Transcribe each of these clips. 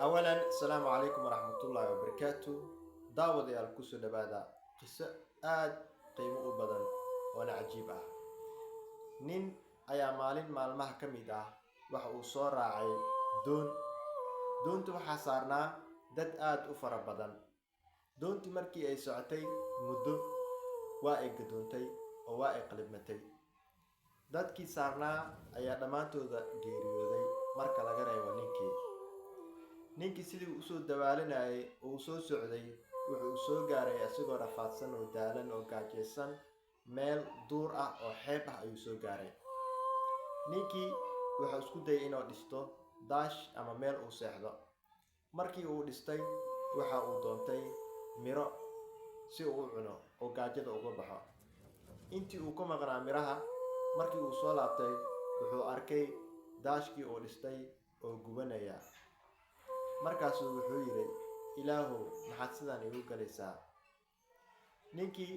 Awalan, asalaamu calaykum waraxmatullaahi wabarakaatu. Daawadayaal, kusoo dhawaada qiso aad qiimo u badan oona cajiib ah. Nin ayaa maalin maalmaha ka mid ah waxa uu soo raacay doon. Doonta waxaa saarnaa dad aad u fara badan. Doontii markii ay socotay muddo, waa ay gadoontay oo waa ay qalibmatay. Dadkii saarnaa ayaa dhammaantooda geeriyooday marka laga reebo ninkii. Ninkii sidii uu usoo dawaalinayay oo uu soo socday, wuxuu soo gaaray asigoo rafaadsan oo daalan oo gaajaysan. Meel duur ah oo xeeb ah ayuu soo gaaray. Ninkii wuxuu isku dayay inuu dhisto daash ama meel uu seexdo. Markii uu dhistay, waxa uu doontay miro si uu u cuno oo gaajada uga baxo. Intii uu ku maqnaa miraha, markii uu soo laabtay, wuxuu arkay daashkii uu dhistay oo gubanaya. Markaasuu wuxuu yidhi, "Ilaahow, maxaad sidaan iigu galaysaa?" Ninkii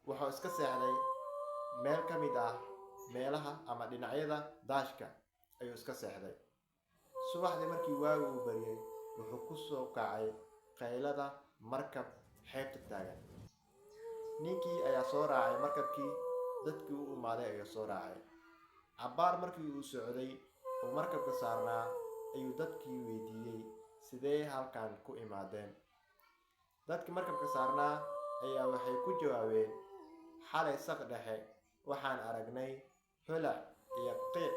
wuxuu iska seexday meel ka mid ah meelaha ama dhinacyada daashka ayuu iska seexday. Subaxdii markii waagu uu baryay, wuxuu ku soo kacay qaylada markab xeebta taagan. Ninkii ayaa soo raacay markabkii. Dadkii u imaaday ayaa soo raacay. Cabbaar markii uu socday oo markabka saarnaa, ayuu dadkii weydiiyey, sidee halkan ku imaadeen? Dadkii markabka saarnaa ayaa waxay ku jawaabeen, "Xalay saq dhexe waxaan aragnay holac iyo qiiq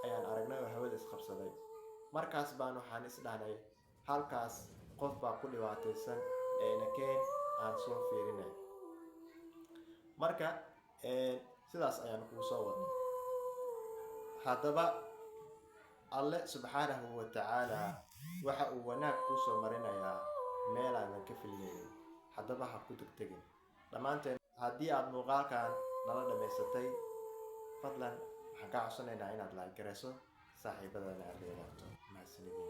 ayaan aragnay oo hawada isqabsaday. Markaas baan waxaan is dhahnay, halkaas qof baa ku dhibaataysan ee inakeen aan soo fiirinay." Marka sidaas ayaan kugu soo wadnay. Haddaba Alle subxaanahu wa tacaala waxa uu wanaag kuu soo marinayaa meelaadan ka filnaynin. Haddaba ha ku degdegin. Dhammaanteen, haddii aad muuqaalkan nala dhammaysatay, fadlan waxaan kaa codsanaynaa inaad like garayso, saaxiibadana aad la wadaagto. Mahadsanidin.